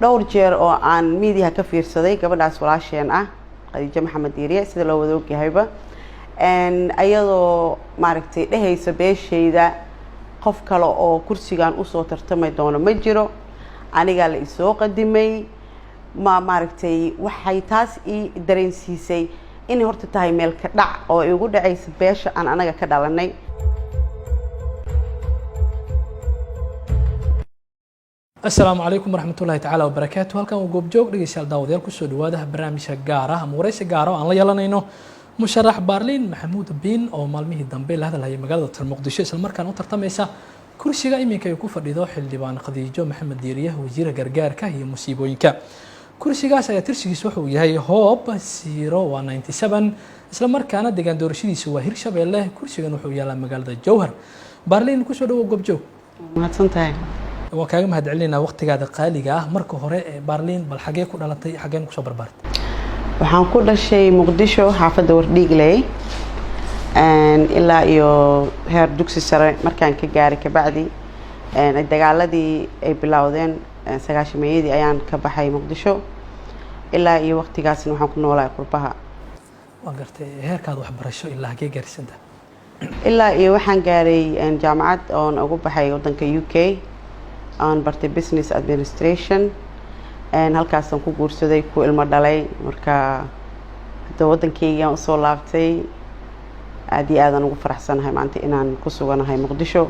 Dhowr jeer oo aan miidiyaha ka fiirsaday gabadhaas walaasheen ah, Khadiijo Maxamed Diiriye, sida loo wada ogyahayba, ayadoo maaragtay dhehaysa beeshayda qof kale oo kursigan usoo tartami doono ma jiro, anigaa la isoo qadimay. Ma maaragtay, waxay taas ii dareensiisay inay horta tahay meel ka dhac oo igu dhacaysa beesha aan anaga ka dhalanay. Asalaamu calaykum waraxmatullahi tacaala wabarakaatu. Halkan waa Goobjoog. Dhegeystayaal, daawadayaal, kusoo dhawaada barnaamijka gaar ah ama wareysi gaara oo aan la yeelanayno musharax Baarliin Maxamuud Biin, oo maalmihii dambe la hadalhayay magaalada tan Muqdisho, islamarkaana u tartamaysa kursiga iminka ay ku fadhido xildhibaan Khadiijo Maxamed Diiriye, wasiirka gargaarka iyo musiibooyinka. Kursigaas ayaa tirsigiisa wuxuu yahay Hoob 0 waa 97, islamarkaana deegaan doorashadiisa waa Hirshabeelle. Kursigan wuxuu yaalaa magaalada Jowhar. Baarliin, kusoo dhawo Goobjoog. Mahadsan tahay. Waan kaaga mahad celinaynaa waqtigaada qaaliga ah. Marka hore, Baarliin, bal xagee ku dhalatay, xageen kusoo barbaartay? Waxaan ku dhashay Muqdisho, xaafadda Wardhiigley, ilaa iyo heer dugsi sare. Markaan ka gaaray kabacdi, dagaaladii ay bilowdeen sagaashameeyadii, ayaan ka baxay Muqdisho. Ilaa iyo waqtigaasna waxaan ku noolahay qurbaha. Waan gartay. Heerkaada waxbarasho ilaa hagee gaarsiisanta? Ilaa iyo waxaan gaaray jaamacad oon ugu baxay waddanka UK, aan bartay business administration. Halkaasaan ku guursaday, ku ilmo dhalay. Marka hadda waddankeygaan usoo laabtay. Aada iyo aadaan ugu faraxsanahay maanta inaan ku suganahay Muqdisho,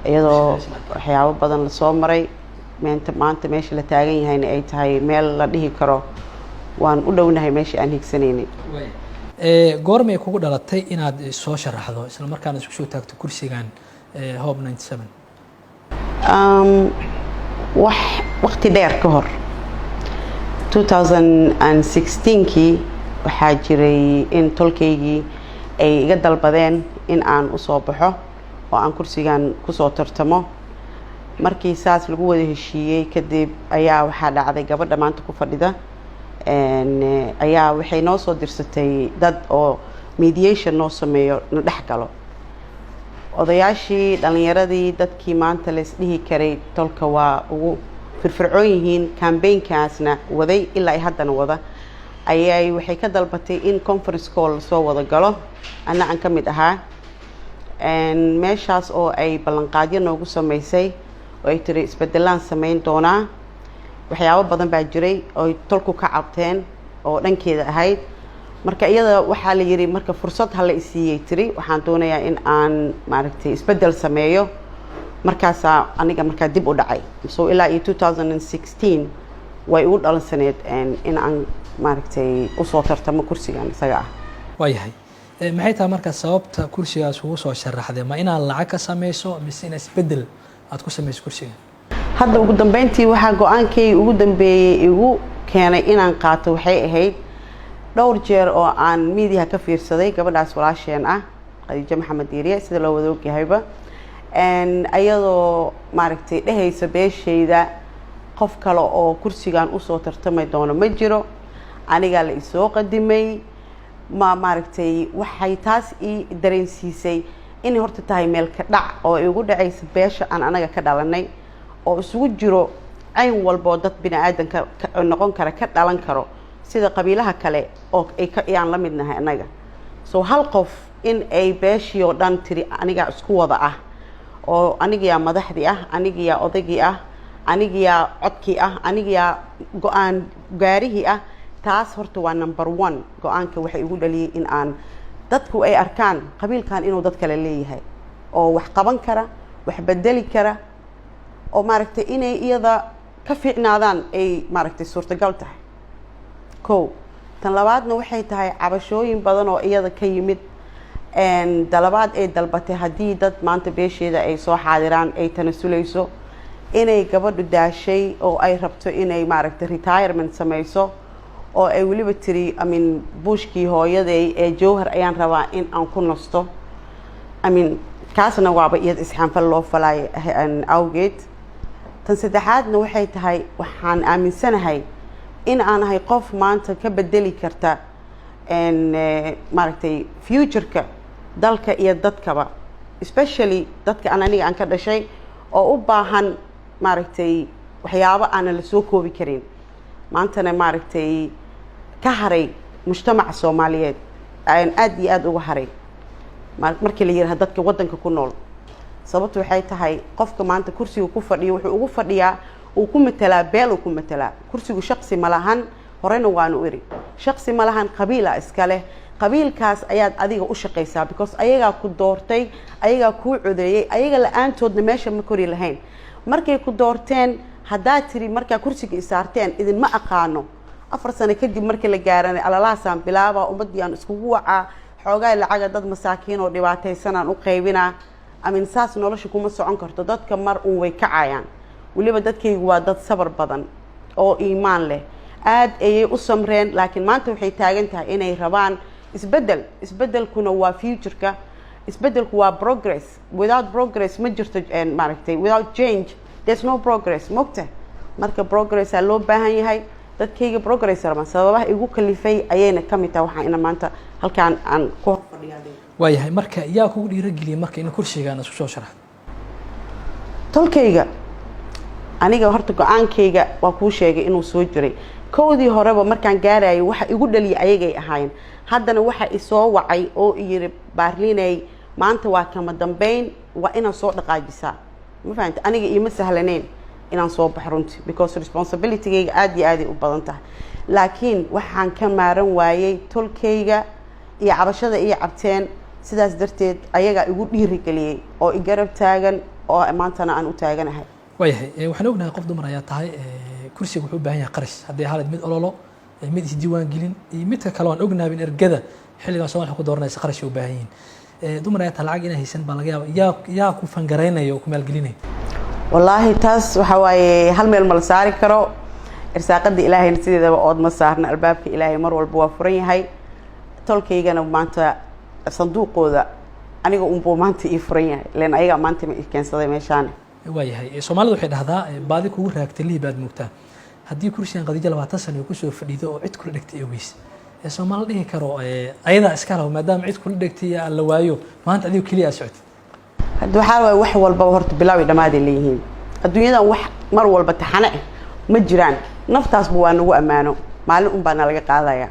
iyadoo waxyaabo badan lasoo maray. Meenta maanta meesha la taagan yahayna ay tahay meel la dhihi karo waan u dhownahay meeshii aan higsanaynay. Goormay kugu dhalatay inaad soo sharaxdo, isla markaana isku soo taagto kursigan Hob 97? Wax waqti dheer ka hor, 2016kii, waxaa jiray in tolkaygii ay iga dalbadeen in aan usoo baxo oo aan kursigan kusoo tartamo. Markii saas lagu wada heshiiyey kadib ayaa waxaa dhacday gabadha maanta ku fadhida ayaa waxay noo soo dirsatay dad oo mediation noo sameeyo, na dhex galo, odayaashii, dhalinyaradii, dadkii maanta la isdhihi karay tolka waa ugu firfircoon yihiin, campaignkaasna waday ilaa ay haddana wada, ayay waxay ka dalbatay in conference call lasoo wada galo, anna aan ka mid ahaa. Meeshaas oo ay ballanqaadyo noogu sameysay oo ay tiri isbedelaan sameyn doonaa. Waxyaabo badan baa jiray ooy tolku ka cabteen oo dhankeeda ahayd. Marka iyada waxaa la yidhi, marka fursad hala isiiyey, tiri waxaan doonayaa in aan maaragtay isbedel sameeyo. Markaasaa aniga markaa dib u dhacay. So ilaa iyo 2016 way igu dhalansaneed in aan maaragtay usoo tartamo kursigan isaga ah. Waayahay. Maxay tahay marka sababta kursigaas ugu soo sharaxday? Ma inaad lacag ka sameyso mise inaad isbedel aad ku sameyso kursigan? Hadda ugu dambeyntii waxaa go-aankay ugu dambeeyey igu keenay inaan qaato waxay ahayd dhowr jeer oo aan miidiyaha ka fiirsaday gabadhaas walaasheen ah, Khadiijo Maxamed Diiriye, sida loo wada ogyahayba, ayadoo maaragtay dhehaysa beeshayda qof kale oo kursigan usoo tartami doono ma jiro, anigaa la isoo qadimay. Ma maaragtay, waxay taas ii dareensiisay inay horta tahay meel ka dhac oo igu dhacaysa beesha aan anaga ka dhalanay, oo isugu jiro cayn walboo dad bini aadanka noqon kara, ka dhalan karo, sida qabiilaha kale oo ay ka aan la mid nahay annaga. So hal qof in ay beeshii oo dhan tiri anigaa isku wada ah, oo anigiyaa madaxdii ah, anigiyaa odaygii ah, anigiyaa codkii ah, anigiyaa go-aan gaarihii ah. Taas horta waa number one. Go-aanka waxay igu dhaliyey in aan dadku ay arkaan qabiilkan inuu dad kale leeyahay oo wax qaban kara, wax bedeli kara, oo maaragtay inay iyada ka fiicnaadaan ay maaragtay suurtagal tahay. Ko tan labaadna waxay tahay cabashooyin badan oo iyada ka yimid, dalabaad ay dalbatay haddii dad maanta beesheeda ay soo xaadiraan ay tanasulayso, inay gabadhu daashay oo ay rabto inay maaragtay retirement sameyso, oo ay weliba tiri, I mean, buushkii hooyaday ee Jowhar ayaan rabaa in aan ku nasto. I mean, kaasna waaba iyada isxaanfal loo falaayo awgeed. Tan saddexaadna waxay tahay waxaan aaminsanahay in aan ahay qof maanta ka bedeli karta maaragtay futureka dalka iyo dadkaba, especially dadka aan aniga aan ka dhashay oo u baahan maaragtay waxyaabo badan. Waxyaabo aanan la soo koobi karin maantana, maaragtay, ka haray mujtamaca Soomaaliyeed ayaan aada iyo aada uga haray markii la yidhaha dadka waddanka ku nool. Sababtu waxay tahay, qofka maanta kursiga ku fadhiyo wuxuu ugu fadhiyaa uu ku matelaa beel, uu ku matelaa. Kursigu shaqsi ma lahan, horena waanu iri, shaqsi ma lahan, qabiila iska leh. Qabiilkaas ayaad adiga u shaqaysaa because ayagaa ku doortay, ayagaa kuu codeeyey, ayaga la-aantoodna meesha ma kori lahayn. Markay ku doorteen, haddaad tiri markaa kursiga isaarteen idinma aqaano, 4 sano kadib markii la gaaranay alalaasaan bilaaba, ummaddii aan iskugu wacaa, xoogaa lacaga dad masaakiin oo dhibaataysanaan u qaybinaa amin, saas nolosha kuma socon karto. Dadka mar uun way kacayaan. Weliba dadkaygu waa dad sabar badan oo iimaan leh, aad ayay u samreen, laakiin maanta waxay taagan tahay inay rabaan isbeddel. Isbeddelkuna waa future-ka, isbeddelku waa progress. Without progress ma jirto, maaragtay, without change there's no progress, mogta? Marka progressaa loo baahan yahay. Dadkayga progress rabaan, sababaha igu kalifay ayayna ka mid tahay waxaa ina maanta halkaan aan ku hor fadhiya. Waayahay, marka yaa kugu dhiirageliyay marka in kursigaan isku soo sharaxdo? Tolkayga. Aniga horta go-aankayga waa kuu sheegay inuu soo jiray kowdii horeba. Markaan gaarayay waxa igu dhaliyay ayagay ahaayeen. Haddana waxa isoo wacay oo iyiri, "Baarliney, maanta waa kama dambeyn, waa inaad soo dhaqaajisaa." Ma fahamta? Aniga iima sahlaneyn inaan soo baxo runtii because responsibilitygayga aada iyo aaday u badan tahay, laakiin waxaan ka maaran waayey tolkayga iyo cabashada iyo cabteen. Sidaas darteed ayagaa igu dhiirigeliyey oo i garab taagan oo maantana aan u taaganahay. Waayahay, waxaan ognahay qof dumar ayaa tahay. Kursiga wuxuu u baahan yahay qarash, haddii ahaaleed mid ololo, mid isdiiwaan gelin iyo midka kale. Waan ognahay in ergada xilligan Somalia ku dooranaysa qarash ay u baahan yihiin. Dumar ayaa tahay, lacag inaa haysan baa laga yaaba. Yaa ku fangaraynaya oo ku maalgelinaya? Wallaahi taas waxaa waaye, hal meel ma la saari karo. Irsaaqada Ilaahayna sideedaba ood ma saarna, albaabka Ilaahay mar walba waa furan yahay. Tolkaygana maanta sanduuqooda aniga unbuu maanta ii furan yahay, len ayagaa maanta ma ii keensaday meeshaani. Waayahay, Soomaalida waxay dhahdaa, "Baadi kugu raagtay lihi baad moogtaa." Haddii kursigan Khadiijo 20 sano kusoo fadhido oo cid kula dhegtay eweys, Soomaali dhihi karo ayadaa iska laho, maadaama cid kula dhegtay aan la waayo, maanta adigo keliya aad socotid? Hadda waxaa waaye, wax walbaba horta bilaaw iyo dhammaaday leeyihiin. Adduunyadan wax mar walba taxane ah ma jiraan. Naftaasba waa nagu ammaano, maalin un baa nalaga qaadaya.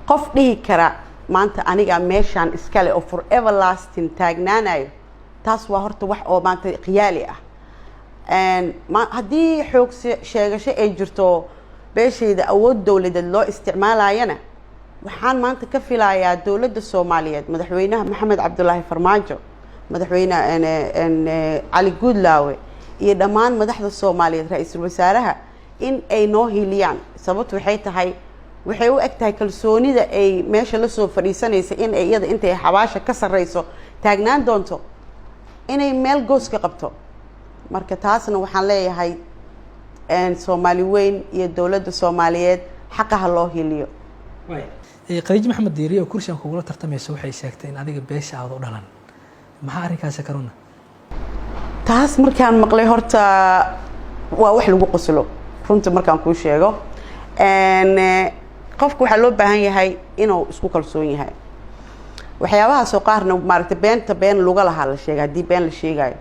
Qof dhihi kara maanta aniga meeshaan iskale oo forever lasting taagnaanayo, taas waa horta wax oo maanta khiyaali ah. Ma haddii xoog sheegasho ay jirto, beeshayda awood dowladeed loo isticmaalayana, waxaan maanta ka filayaa dowladda Soomaaliyeed, Madaxweynaha Maxamed Cabdulaahi Farmaajo, Madaxweyne Cali Guudlaawe iyo dhammaan madaxda Soomaaliyeed, ra-iisul wasaaraha, in ay noo hiiliyaan. Sababtu waxay tahay, waxay u eg tahay kalsoonida ay meesha lasoo fadhiisanaysa in ay iyada intay xabaasha ka sarreyso taagnaan doonto, inay meel goos ka qabto. Marka taasna waxaan leeyahay, Soomaali weyn iyo dowladda Soomaaliyeed xaqa ha loo hiliyo. Khadiijo Maxamed Diiriye oo kursigan kugula tartamaysa waxay sheegtay in adiga beesha aad u dhalan. Maxaa arrinkaasi karuna? Taas markaan maqlay horta waa wax lagu qoslo runta markaan kuu sheego. Qofka waxaa loo baahan yahay inuu isku kalsoon yahay. Waxyaabahaasoo qaarna, maaragtay, beenta been luga lahaa la sheegay. Haddii been la sheegayo,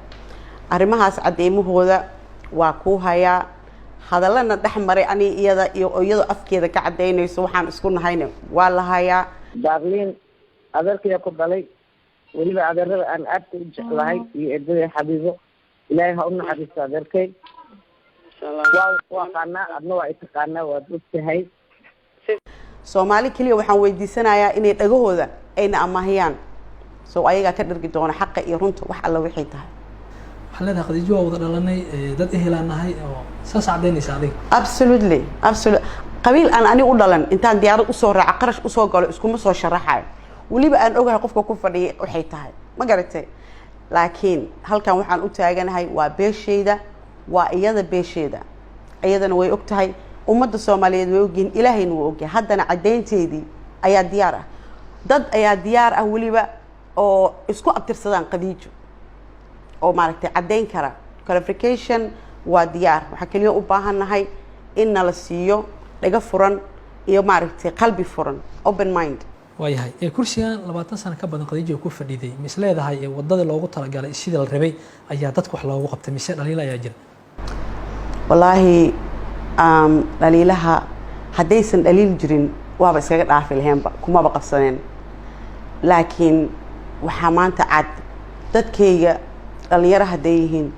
arrimahaas caddeymahooda waa kuu hayaa. Hadallana dhex maray ani iyada iyo iyadoo afkeeda ka caddaynayso waxaan isku nahayna waa la hayaa. Baarliin adeerkaya ku dhalay, weliba adeerada aan aadka u jeclahay iyo eedada Xabiibo, Ilaahay ha u naxariisto adeerkay. Waa ku aqaanaa, adna waa itaqaanaa, waad og tahay. Soomaali keliya waxaan weydiisanayaa inay dhagahooda ayna amaahiyaan, so ayagaa ka dhargi doona xaqa iyo runta wax alla waxay tahay. Waxaa leedahay Khadiijo waa wada dhalanay, dad ehelaan nahay, oo saas caddaynaysa adiga? Absolutely, absolutely. Qabiil aan ani u dhalan intaan diyaarad usoo raaca, qarash usoo galo, iskuma soo sharaxayo. Weliba aan ogahay qofka ku fadhiyay waxay tahay, ma garatay? Laakiin halkan waxaan u taaganahay waa beeshayda, waa iyada beesheeda, iyadana way og tahay, ummadda Soomaaliyeed way ogyihiin, Ilaahayna wuu ogyahay. Haddana caddaynteedii ayaa diyaar ah, dad ayaa diyaar ah weliba oo isku abtirsadaan Khadiijo oo, maaragtay, caddayn kara. Qualification waa diyaar. Waxaa keliya u baahan nahay in nala siiyo dhaga furan iyo, maaragtay, qalbi furan, open mind. Waayahay, kursigan 20 sano ka badan Khadiija ku fadhiday, ma is leedahay wadadii loogu talagalay sidii la rabay ayaa dadka wax loogu qabtay, mise dhaliilo ayaa jira? Wallaahi dhaliilaha haddaysan dhaliil jirin waaba iskaga dhaafi laheenba, kumaba qabsaneen. Laakiin waxaa maanta cad dadkayga dhalinyaro hadday yihiin,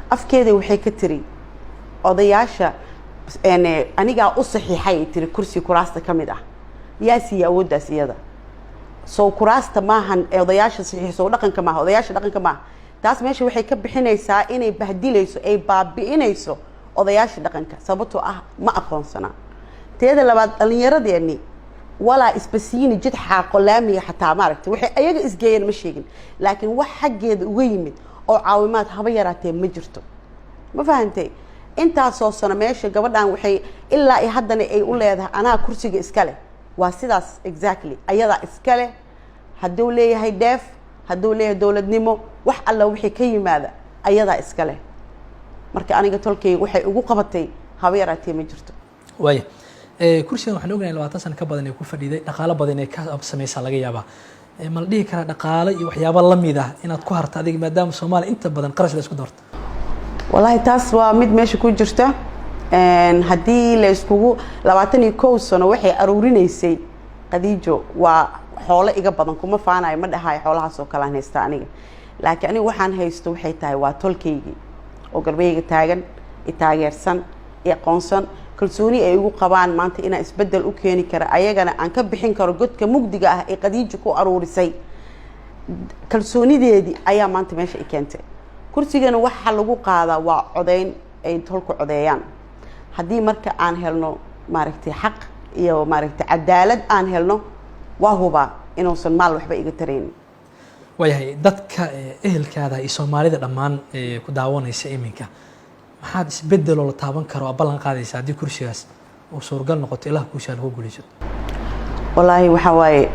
afkeeda waxay ka tiri odayaasha anigaa u saxiixay, ay tiri, kursi kuraasta ka mid ah. Yaa siiya awooddaas iyada? Soo kuraasta maahan ee odayaasha saxiixso dhaqanka maaha, odayaasha dhaqanka maaha. Taas meesha waxay ka bixinaysaa inay bahdilayso, ay baabi'inayso odayaasha dhaqanka, sababtoo ah ma aqoonsana. Teeda labaad, dhallinyaradeeni walaa isbasiini jid xaaqo laamiga xataa maaragtay waxay ayaga isgeeyeen ma sheegin, laakiin wax xaggeeda uga yimid oo caawimaad haba yaraatee ma jirto. Ma fahantay? Intaasoo sano meesha gabadhan waxay ilaa iyo haddana ay u leedahay anaa kursiga iska leh. Waa sidaas exactly, ayadaa iska leh. Hadduu leeyahay dheef, hadduu leeyahay dowladnimo, wax alla wixii ka yimaada ayadaa iska leh. Marka aniga tolkayga waxay ugu qabatay haba yaraatee ma jirto. Waaya, kursigan waxaan ognahay 20 sano ka badan ee ku fadhiday, dhaqaalo badan ee ka sameysaa laga yaabaa. Ma la dhihi karaa dhaqaale iyo waxyaabo lamid ah inaad ku harta adiga, maadaama Soomaaliya inta badan qarash la isku doorto? Wallaahi taas waa mid meesha ku jirta. Haddii la iskugu 21 sano waxay aruurinaysay Khadiijo waa xoolo iga badan. Kuma faanayo, ma dhahayo xoolahaas oo kale aan haysta aniga, laakiin aniga waxaan haysto waxay tahay waa tolkaygii oo garbahayga taagan, i taageersan, i aqoonsan, kalsooni ay igu qabaan maanta inaan isbeddel u keeni kara, ayagana aan ka bixin karo godka mugdiga ah ee Khadiijo ku aruurisay. Kalsoonideedii ayaa maanta meesha i keentay. Kursigana waxaa lagu qaadaa waa codeyn ay tolku codeeyaan. Haddii marka aan helno maaragtay xaq iyo maaragtay cadaalad aan helno, waa hubaa inuusan maal waxba iga taraynin. Waayahay, dadka ehelkaada iyo Soomaalida dhammaan ku daawanaysa iminka, maxaad isbedeloo la taaban karo oo ballan qaadaysa haddii kursigaas uu suuragal noqoto, ilaah kuushaa lagu guulaysato? Wallaahi waxaa waaye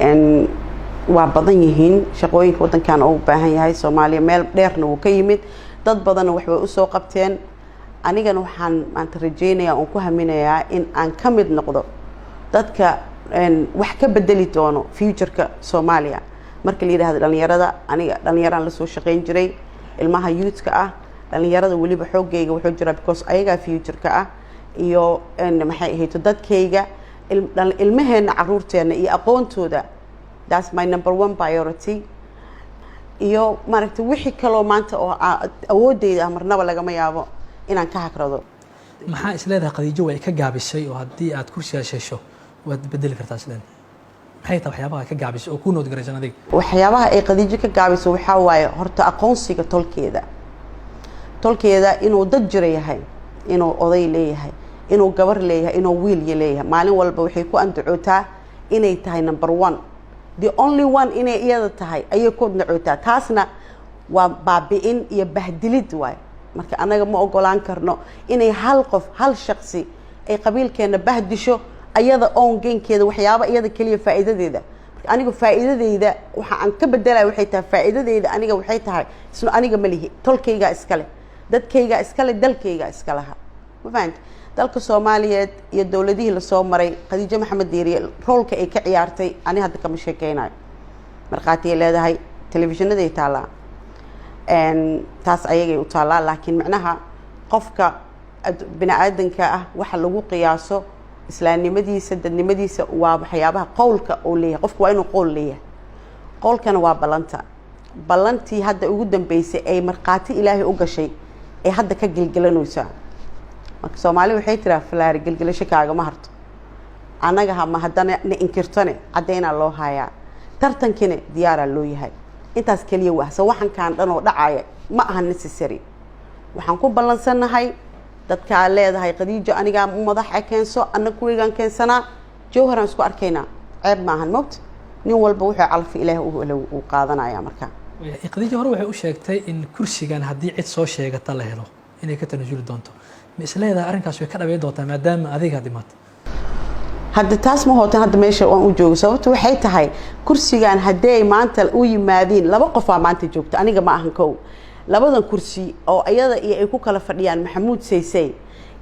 waa badan yihiin shaqooyinka waddankan oo u baahan yahay. Soomaaliya meel dheerna wuu ka yimid, dad badanna waxbay usoo qabteen. Anigana waxaan maanta rajeynayaa oon ku haminayaa in aan ka mid noqdo dadka wax ka bedeli doono futureka Soomaaliya. Marka la yidhahdo dhalinyarada, aniga dhalinyaraan lasoo shaqeyn jiray, ilmaha youthka ah, dhalinyarada weliba xooggayga wuxuu jiraa because ayagaa futureka ah iyo maxay ahayto dadkayga ilmaheena, caruurteena iyo aqoontooda. That's my number one priority. Iyo maaragtay wixii kaloo maanta oo awoodeyda ah marnaba lagama yaabo inaan ka hagrado. Maxaa is leedahay Khadiijo way ka gaabisay oo haddii aad kursigaas hesho waad bedeli kartaa? Is leedahay maxay tahay waxyaabaha ka gaabisay oo ku nood garaysan adiga? Waxyaabaha ay Khadiijo ka gaabiso waxaa waaye horta aqoonsiga tolkeeda. Tolkeeda inuu dad jira yahay, inuu oday leeyahay, inuu gabar leeyahay, inuu wiil leeyahay. Maalin walba waxay ku andacootaa inay tahay number one, the only one inay iyada tahay ayay ku andacootaa. Taasna waa baabi'in iyo bahdilid waay. Marka annaga ma ogolaan karno inay hal qof, hal shaqsi ay qabiilkeena bahdisho ayada oon geynkeeda waxyaaba iyada keliya faa'iidadeeda. Marka aniga faa'iidadeyda waxa aan ka bedelaya waxay tahay, faa'iidadeyda aniga waxay tahay isna aniga ma lihi, tolkaygaa iskale, dadkaygaa iskale, dalkaygaa iska laha. Ma fahamti? Dalka Soomaaliyeed iyo dowladihii lasoo maray, Khadiijo Maxamed Diiriye roolka ay ka ciyaartay ani hadda kama sheekeynayo. Markhaatiyay leedahay, telefishinnaday taallaa, taas ayagay u taallaa. Laakiin macnaha qofka bini aadanka ah waxa lagu qiyaaso islaamnimadiisa, dadnimadiisa, waa waxyaabaha qowlka uu leeyahay. Qofku waa inuu qowl leeyahay, qowlkana waa ballanta. Ballantii hadda ugu dambeysay ay markhaati Ilaahay u gashay ay hadda ka gelgelanaysaa. Marka Soomaali waxay tiraa, "Falaari gelgelasho kaagama harto." Annaga hama haddana na inkirtone, caddaynaa loo hayaa, tartankiina diyaaraa loo yahay. Intaas keliya wahse waxankaan dhan oo dhacaya ma aha necessary. Waxaan ku ballansannahay dadkaa leedahay Khadiijo anigaa madaxa keenso, anna kuwigaan keensanaa, Jowharaan isku arkaynaa. Ceeb maahan mogta, nin walba wuxuu calfi Ilaah uu qaadanaya marka. Khadiijo hore waxay u sheegtay in kursigan haddii cid soo sheegata la helo inay ka tanasuli doonto. Ma is leedahay arrinkaas way ka dhabeyn doontaa maadaama adiga dhimaata? Hadda taas ma hootan hadda meesha waan u joogo. Sababta waxay tahay kursigan haddii ay maanta u yimaadiin laba qofaa maanta joogta, aniga ma ahan kow. Labadan kursi oo iyada iyo ay ku kala fadhiyaan Maxamuud Saysay,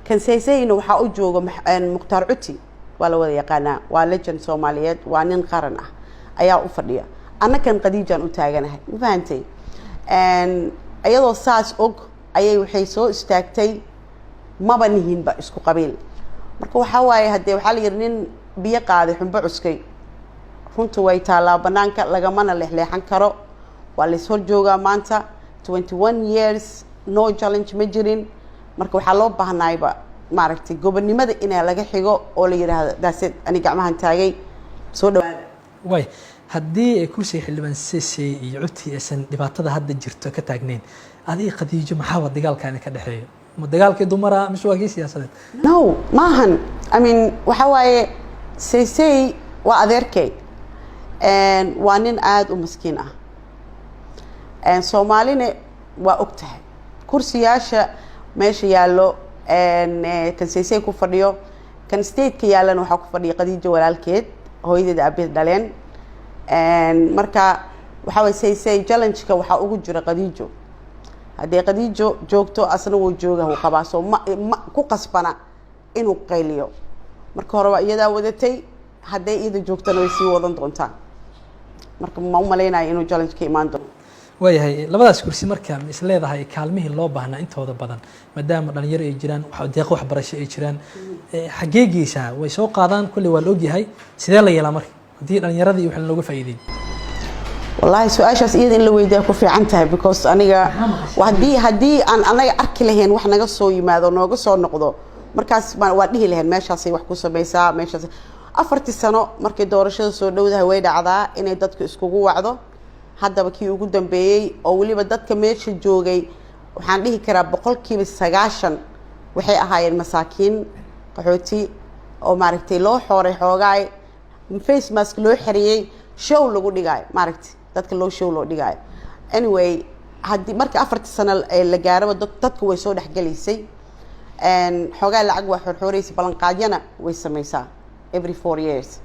kan Saysayna waxaa u jooga Mukhtaar Cuti, waa la wada yaqaanaa, waa legend Soomaaliyeed, waa nin qaran ah ayaa u fadhiya. Anna kan Khadiijaan u taaganahay. Ma fahantay? Iyadoo saas og ayay waxay soo istaagtay. Maba nihinba isku qabiil. Marka waxaa waaye, haddee waxaa la yidhi nin biyo qaaday xumbo cuskay. Runta way taallaa banaanka, lagamana leexleexan karo. Waa la is hor joogaa maanta. 21 years no challenge ma jirin. Marka waxaa loo baahnaayba, maaragtay, gobonnimada inaa laga xigo oo la yidhaahdo daaseed ani gacmahan taagay, soo dhawaada. Waay, haddii ay kursiga xildhibaan Sesey iyo Cuti aysan dhibaatada hadda jirto ka taagneyn, adiga Khadiijo maxaaba dagaalkaani ka dhexeeyo? Ma dagaalkii dumara mise waa kii siyaasadeed? No, maahan. I mean, waxa waaye, Seysey waa adeerkay, waa nin aada u maskiin ah. Soomaalina waa og tahay kursiyaasha meesha yaallo. Kan Seysey ku fadhiyo, kan stateka yaallana waxaa ku fadhiya Khadiijo walaalkeed, hooyadeed aabeed dhaleen. Marka waxaa waye, Seysey challenge-ka waxaa ugu jira Khadiijo. Haddii Khadiijo joogto, asna wuu jooga, wuu qabaa. Soo ma ku qasbana inuu qayliyo. Marka hore waa iyadaa wadatay, hadday iyada joogtana way sii wadan doontaa. Marka ma u malaynayo inuu challenge ka imaan doono. Waayahay, labadaas kursi marka ma is leedahay kaalmihii loo baahnaa intooda badan, maadaama dhalinyaro ay jiraan, deeqo waxbarasho ay jiraan, xaggee geysaa? Way soo qaadaan kolley, waa la ogyahay. Sidee la yeelaa marka haddii dhalinyaradii wax looga faa'iideyn? Wallaahi, su-aashaas iyada in la weydiiya ku fiican tahay, because aniga haddii aan anaga arki lahayn wax naga soo yimaado, nooga soo noqdo, markaas waa dhihi lahayn meeshaasay wax ku samaysaa. Meeshaas 4-tii sano markay doorashada soo dhowdahay way dhacdaa inay dadku iskugu wacdo. Haddaba kii ugu dambeeyey oo weliba dadka meesha joogay, waxaan dhihi karaa 90% waxay ahaayeen masaakiin qaxooti oo, maaragtay, loo xooray xoogaay, face mask loo xeriyey, show lagu dhigaayo, maaragtay, dadka loo show loo dhigaayo. Anyway, haddii marka 4-tii sano la gaaraba, dadku way soo dhexgelaysay, xoogaa lacag waa xorxooreysay, ballanqaadyana way sameysaa every 4 years.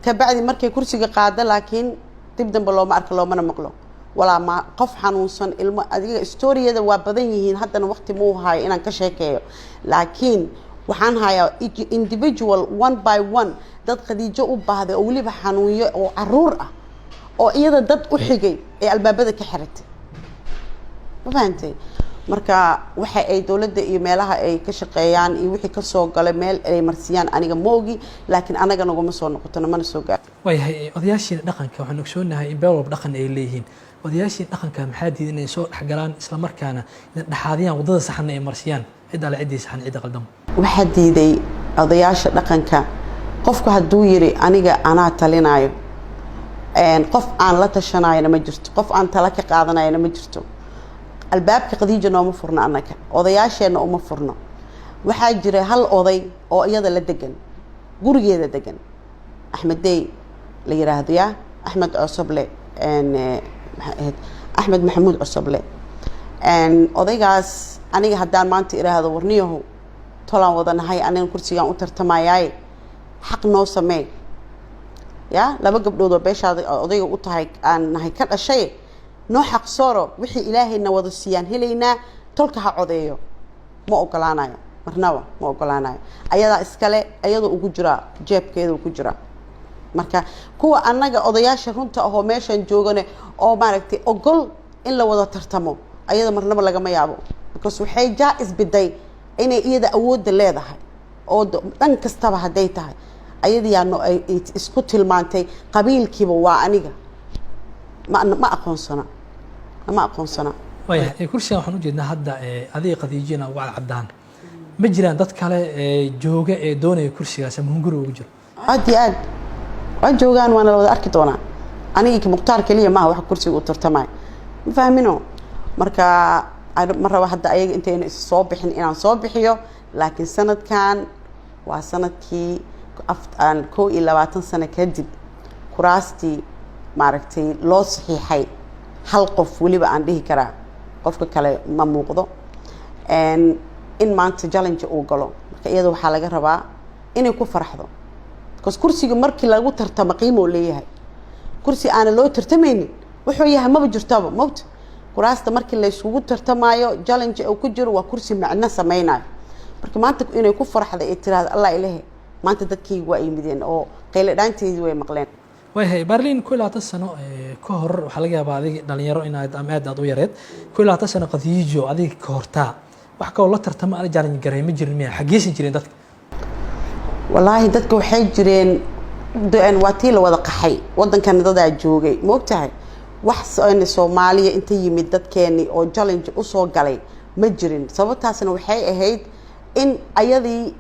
Kabacdi markay kursiga qaado, laakiin dib dambe looma arko, loomana maqlo, walaa ma qof xanuunsan ilmo. Adiga storiyada waa badan yihiin, haddana waqti muu hayo inaan ka sheekeeyo, laakiin waxaan hayaa individual, one by one, dad Khadiijo u baahday oo weliba xanuunyo oo caruur ah oo iyada dad u xigay ee albaabada ka xiratay. Ma fahantay? Marka waxa ay dowladda iyo meelaha ay ka shaqeeyaan iyo wixii kasoo galay meel ay marsiyaan aniga ma ogi, laakiin anaga naguma soo noqotona, mana soo gaar. Waayahay, odayaashiina dhaqanka, waxaan ogsoonahay in beel walba dhaqan ay leeyihiin. Odayaashiina dhaqanka maxaa diiday inay soo dhexgalaan, isla markaana inay dhexaadiyaan, waddada saxanna ay marsiyaan cid alle ciddii saxan, cidda qaldamo? Waxaa diiday odayaasha dhaqanka, qofku hadduu yiri aniga anaa talinaayo, qof aan la tashanayona ma jirto, qof aan tala ka qaadanayona ma jirto. Albaabka Khadiija nooma furno, annaga odayaasheenna uma furno. Waxaa jira hal oday oo iyada la degan, gurigeeda degan, Axmed Dey la yiraahdo, ya Axmed Cosoble, maxay ahayd, Axmed Maxamuud Cosoble. Odaygaas aniga haddaan maanta iraahdo, warniyahu, tolaan wada nahay, anigan kursigaan u tartamayaaye, xaq noo samee, ya laba gabdhood oo beeshaada odayga u tahay aan nahay ka dhashay, noo xaq sooro, wixii ilaahayna wada siiyaan helaynaa, tolka ha codeeyo, ma ogolaanayo. Marnaba ma ogolaanayo. Ayadaa iskale, ayadoo ugu jiraa, jeebkeeda ku jiraa. Marka kuwa annaga odayaasha runta ahoo meeshan joogane oo, maaragtay, ogol in la wada tartamo, ayada marnaba lagama yaabo, because waxay jaa isbiday inay iyada awoodda leedahay oo dhan kastaba hadday tahay ayadiyaa no ay isku tilmaantay. Qabiilkiiba waa aniga, ma aqoonsana, ma aqoonsana. Waayahay, kursigan waxaan ujeednaa hadda adiga Khadiijina uga cadcadaan. Ma jiraan dad kale ee jooga ee doonaya kursigaas ama hunguri ugu jiro? Aad iyo aad waa joogaan, waana la wada arki doonaa. Aniga Mukhtaar keliya maaha waxa kursiga u tartamaya, ma fahmino. Marka ma rabo hadda ayaga intayna is soo bixin inaan soo bixiyo, laakiin sanadkan waa sanadkii aan 21 sano kadib kuraastii, maaragtay, loo saxiixay hal qof. Weliba aan dhihi karaa qofka kale ma muuqdo in maanta challenge uu galo. Marka iyada waxaa laga rabaa inay ku faraxdo, because kursiga markii lagu tartamo qiimo uu leeyahay. Kursi aana loo tartamaynin wuxuu yahay maba jirtaba mogta. Kuraasta markii la isugu tartamaayo, challenge uu ku jiro, waa kursi macno sameynayo. Marka maanta inay ku faraxda ay tiraahdo, "Allah ilahe, maanta dadkayga waa yimideen oo qayle dhaanteedii way maqleen." Waayahay Barlin, 21 sano ka hor waxaa laga yaabaa adiga dhalinyaro inaad ama aad aad u yareed. 21 sano Khadiijo adiga ka hortaa Wax kaloo la tartama ala challenge garay ma jirin miya? Xageesan jireen dadka? Wallaahi, dadka waxay jireen waa tii la wada qaxay, waddankana dadaa joogay, ma ogtahay? Wax Soomaaliya inta yimid dadkeeni oo challenge usoo galay ma jirin. Sababtaasna waxay ahayd in ayadii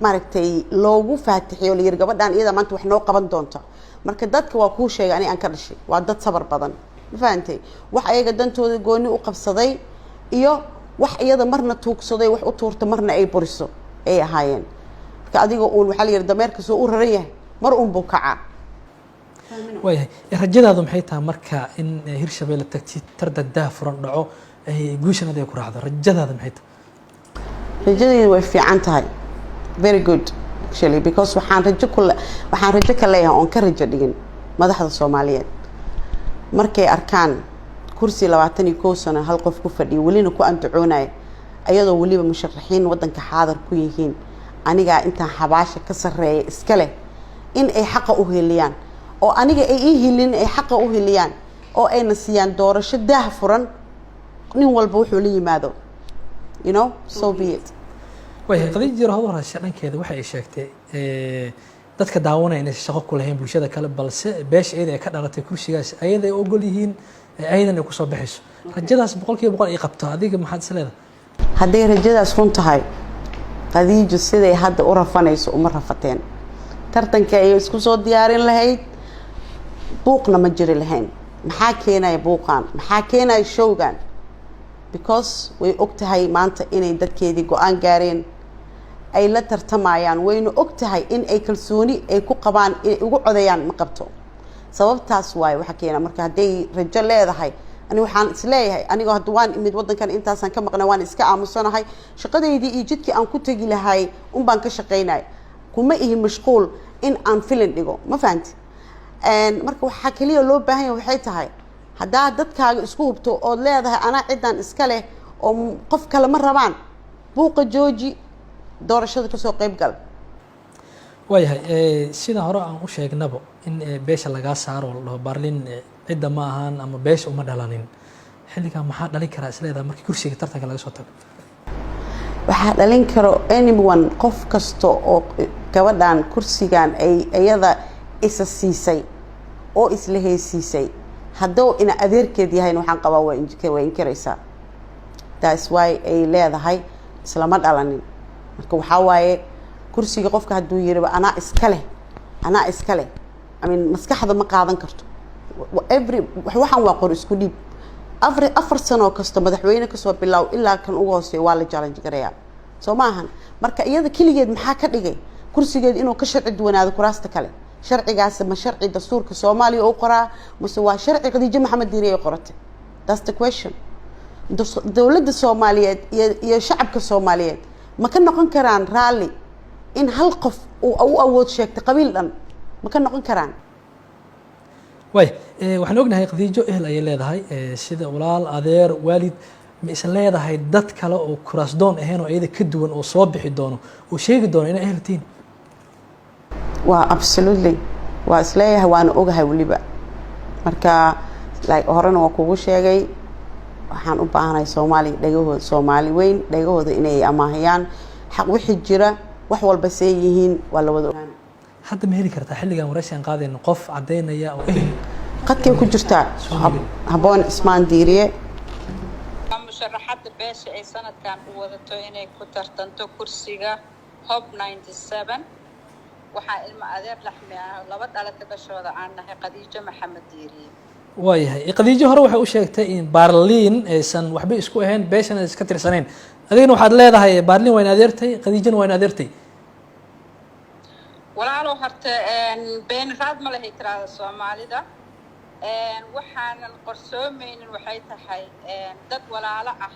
maaragtay loogu faatixiyo, la yiri gabadhan iyada maanta wax noo qaban doonta. Marka dadka waa kuu sheegay, ani aan ka dhashay waa dad sabar badan, ma fahantay? Wax ayaga dantooda gooni u qabsaday iyo wax iyada marna tuugsaday, wax u tuurta, marna ay buriso ay ahaayeen. Marka adiga uun waxaa la yihi dameerka soo u raran yahay mar uun buu kacaa. Waayahay, rajadaadu maxay tahay marka in Hirshabelle tagtid, tartan daah furan dhaco, guushan ay ku raacdo? Rajadaada maxay tahay? Rajadaydu way fiican tahay, very good actually, because waxaan rajo ka leeyahay oon ka rajo dhigin madaxda Soomaaliyeed markay arkaan kursi 21 sano hal qof ku fadhiyo, welina ku andacoonaya, ayadoo weliba musharaxiin waddanka xaadar ku yihiin, anigaa intaan xabaasha ka sarreeya iska leh, in ay xaqa u heliyaan oo aniga ay ii helin, ay xaqa u heliyaan oo ayna siiyaan doorasho daah furan, nin walba wuxuu la yimaado, so be it. Waayahay, Khadiija Jiro horashe dhankeeda waxa ay sheegtay dadka daawanaya inaysan shaqo ku lahayn bulshada kale, balse beesha iyada ay ka dhalatay kursigaas ayada ay ogol yihiin, ayadan ay kusoo baxayso. Rajadaas 100% ay qabto, adiga maxaad is leedahay? Hadday rajadaas run tahay, Khadiijo siday hadda u rafanayso uma rafateen. Tartanka ay isku soo diyaarin lahayd, buuqna ma jiri lahayn. Maxaa keenaya buuqan? Maxaa keenaya showgan? Because way og tahay maanta inay dadkeedii go-aan gaareen, ay la tartamayaan. Wayna og tahay in ay kalsooni ay ku qabaan inay ugu codeeyaan ma qabto. Sababtaas waaye waxa keena. Marka hadday rajo leedahay, ani waxaan isleeyahay, anigoo hadda waan imid waddankan, intaasaan ka maqnay, waan iska aamusanahay, shaqadaydii iyo jidkii aan ku tegi lahay un baan ka shaqaynaya, kuma ihi mashquul in aan filin dhigo, ma fahanti? Marka waxaa keliya loo baahan yahay waxay tahay, haddaa dadkaaga isku hubto ood leedahay anaa ciddaan iska leh oo qof kale ma rabaan, buuqa jooji, doorashada kasoo qayb gal. Waayahay, sida hore aan u sheegnaba, in beesha lagaa saaro oo la dhaho Baarlin cidda ma ahaan ama beesha uma dhalanin, xilligan maxaa dhalin karaa isleedahay markii kursiga tartanka laga soo tago? Waxaa dhalin karo anyone, qof kasta oo gabadhan kursigan ay iyada isa siisay oo isla heysiisay, hadduu ina adeerkeed yahayna, waxaan qabaa waa inkiraysaa. That's why ay leedahay islama dhalanin. Marka waxaa waaye, kursiga qofka hadduu yiriba anaa iska leh, anaa iska leh, I mean, maskaxda ma qaadan karto. Every waxaan waa qor isku dhiib. Afar sanoo kasta, madaxweyne kasoo bilaaw ilaa kan ugu hooseeya, waa la challenge garayaa, soo ma ahan? Marka iyada keligeed maxaa ka dhigay kursigeed inuu ka sharci duwanaado kuraasta kale? Sharcigaas ma sharci dastuurka Soomaaliya u qoraa mase waa sharci Khadiijo Maxamed Diiri ay qoratay? That's the question. Dowladda Soomaaliyeed iyo shacabka Soomaaliyeed ma ka noqon karaan raalli in hal qof uu u awood sheegtay qabiil dhan? Ma ka noqon karaan? Waay, waxaan ognahay Khadiijo ehel ayay leedahay, sida walaal, adeer, waalid. Ma is leedahay dad kale oo kuraasdoon ahayn oo iyada ka duwan oo soo bixi doono oo sheegi doono inay ehel tihiin? Waa absolutely, waa isleeyahay, waana ogahay weliba. Marka like horena waa kugu sheegay, waxaan u baahanahay Soomaaliya dhegahooda, Soomaali weyn dhegahooda inay amaahiyaan xaq wixii jira, wax walba see yihiin waa la wada ogaan. Hadda ma heli kartaa xilligan waraysi aan qaadayno qof caddaynaya oo ehel? Qadkay ku jirtaa Habboon Cismaan Diiriye. Waa musharaxadda beesha ay sanadkan u wadato inay ku tartanto kursiga Hob 97. Waxaa ilmo adeer laxmi ah, laba dhalata dhashooda aan nahay Khadiijo Maxamed Diiriye. Waayahay, Khadiijo hore waxay u sheegtay in Baarliin aysan waxba isku ahayn, beeshan aysan iska tirsanayn. Adigana waxaad leedahay Baarliin waa in adeertay, Khadiijona waa in adeertay. Walaalow, horta been raad ma lahay tiraada Soomaalida. Waxaanan qorsoomeynin waxay tahay dad walaalo ah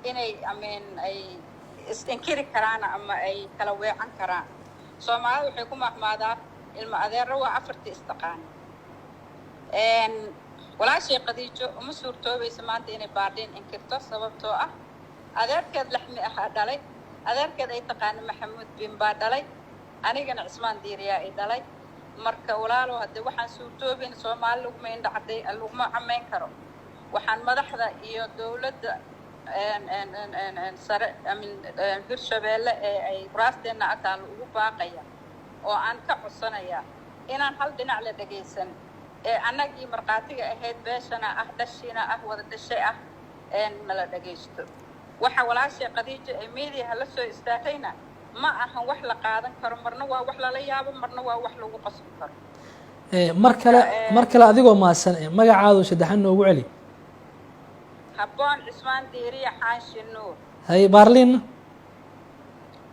inay ameen ay is-inkiri karaan ama ay kala weecan karaan. Soomaalida waxay ku mahmaadaa ilmo adeero waa afartii istaqaana. Walaashay Khadiijo uma suurtoobayso maanta inay Baarliin inkirto, sababtoo ah adeerkeed laxmi ahaa dhalay, adeerkeed ay taqaano Maxamuud Bin baa dhalay, anigana Cismaan Diiriyaa ay dhalay. Marka walaalow, haddee waxaan suurtoobayn Soomaali laguma indha cadday, laguma camayn karo. Waxaan madaxda iyo dowladda Sare amin Hirshabeelle ee ay kuraasteenna agtaalla ugu baaqaya oo aan ka codsanaya inaan hal dhinac la dhegaysan ee annagii markhaatiga ahayd, beeshana ah, dhashiina ah, wada dhashay ah, nala dhegaysto. Waxa walaashay Khadiija ee meediaha la soo istaagtayna ma ahan wax la qaadan karo. Marna waa wax lala yaabo, marna waa wax lagu qasbi karo. Mar kale, mar kale, adigoo mahadsan, magacaadu saddexan noogu celi. Habboon Cismaan Diiriya Xaanshi Nuur. Haye, Baarliinna?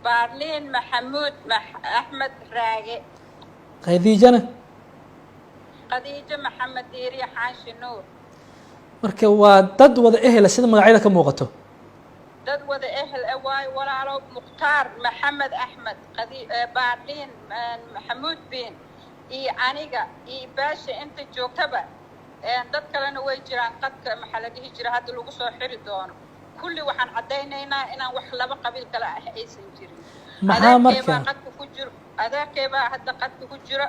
Baarliin Maxamuud Axmed Raage. Khadiijana? Khadiijo Maxamed Diiriya Xaanshi Nuur. Marka waa dad wada ehela sida magacyada ka muuqato. Dad wada ehel e waayo, walaalo. Mukhtaar Maxamed Axmed, Baarliin Maxamuud Biin iyo aniga iyo beesha inta joogtaba, dad kalena way jiraan, qadka maxaa la dhihi jira hadda lagu soo xiri doono. Kulli waxaan caddaynaynaa inaan wax laba qabiil kale ah aysan jirin. Maxaa marka Adeerkeybaa qadka ku jiro, adeerkeybaa hadda qadka ku jira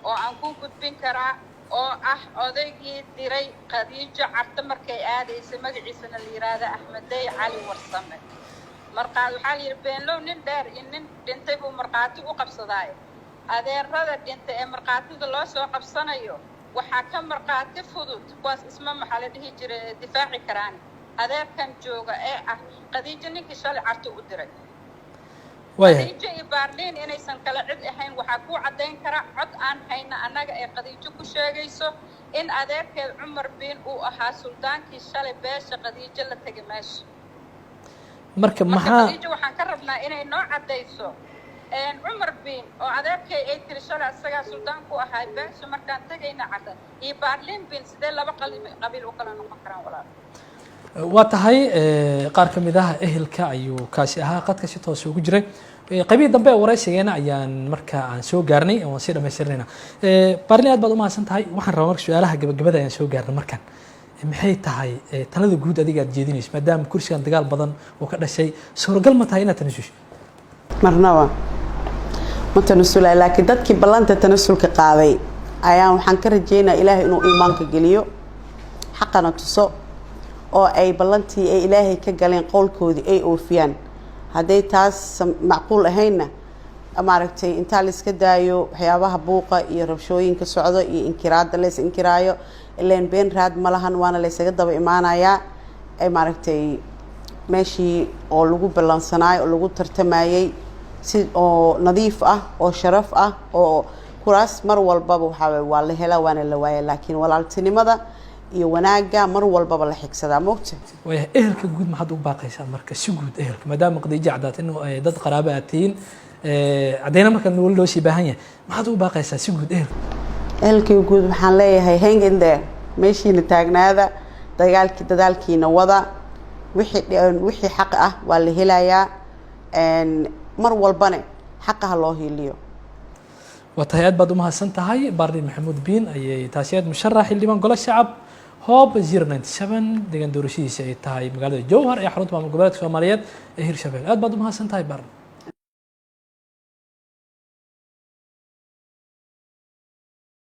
oo aan ku gudbin karaa, oo ah odaygii diray Khadiijo Carto markay aadaysay, magaciisana la yidhaahda Axmedey Cali Warsame. Markaa waxaa la yidhi beenlow nin dheer iyo nin dhintay buu markhaati u qabsadaaye. Adeerada dhintay ee markhaatida loo soo qabsanayo waxaa ka markhaati fudud kuwaas isma maxaa la dhihi jiray difaaci karaan adeerkan jooga ee ah Khadiijo ninkii shalay Carto u diray. Waayahay. Khadiijo iyo Baarliin inaysan kala cid ahayn waxaa kuu caddayn kara cod aan hayna annaga ee Khadiijo ku sheegayso in adeerkeed Cumar Biin uu ahaa suldaankii shalay beesha Khadiijo la tegay meesha. Marka Marka maxaa Khadiijo waxaan ka rabnaa inay noo caddayso Cumar Biin oo adeerkay ay tiri shalay isagaa suldaan ku ahaa beesha markaan tegayna Cadda, iyo Baarliin Biin sidee laba qabiil u kala noqon karaan, walaal? Waa tahay. Qaar ka mid ah ehelka ayuu kaasi ahaa, qadka si toos ugu jiray. Qaybihii dambe ee waraysigeena ayaan marka aan soo gaarnay, waan sii dhamaystirnayna. Baarlin, aad baad umahadsan tahay. Waxaan rabaa marka su-aalaha gabagabada ayaan soo gaarnay markan. Maxay tahay talada guud adiga aad jeedinayso, maadaama kursigan dagaal badan oo ka dhashay? Suuragal ma tahay inaad tanasusho? Marnaba ma tanasulay, laakiin dadkii ballanta tanasulka qaaday ayaan waxaan ka rajeynaya Ilaahay inuu iimaanka geliyo, xaqana tuso, oo ay ballantii ay Ilaahay ka galeen qowlkoodii ay oofiyaan. Hadday taas macquul ahaynna, maaragtay, intaa la iska daayo waxyaabaha buuqa iyo rabshooyinka socdo iyo inkiraadda leys inkiraayo, ileen been raad ma lahan, waana laysaga daba imaanayaa. Ay maaragtay meeshii oo lagu ballansanaayo oo lagu tartamayey si oo nadiif ah oo sharaf ah oo kuraas mar walbaba waxaa waa la helaa waana la waaya, laakiin walaaltinimada iyo wanaagga mar walbaba la xigsadaa, moogta. Waayahay. Ehelka guud maxaad ugu baaqaysaa marka, si guud ehelka, maadaama Khadiija caddaat in dad qaraabo aad tihiin, caddeyna marka wali loo sii baahan yahay, maxaad ugu baaqaysaa si guud ehelka? Ehelkii guud waxaan leeyahay, hang in there, meeshiina taagnaada, dagaalki dadaalkiina wada. Wixii xaq ah waa la helayaa, mar walbane xaqa ha loo hiiliyo. Waa tahay, aad baad umahadsan tahay. Baarlin Maxamuud Biin ayay taasi aad, musharax xildhibaan golo shacab Hoob 097, deegaan doorashadiisa ay tahay magaalada Jowhar ee xarunta maamul goboleedka Soomaaliyeed ee Hirshabelle. Aad baad umahadsan tahay, Baarlin.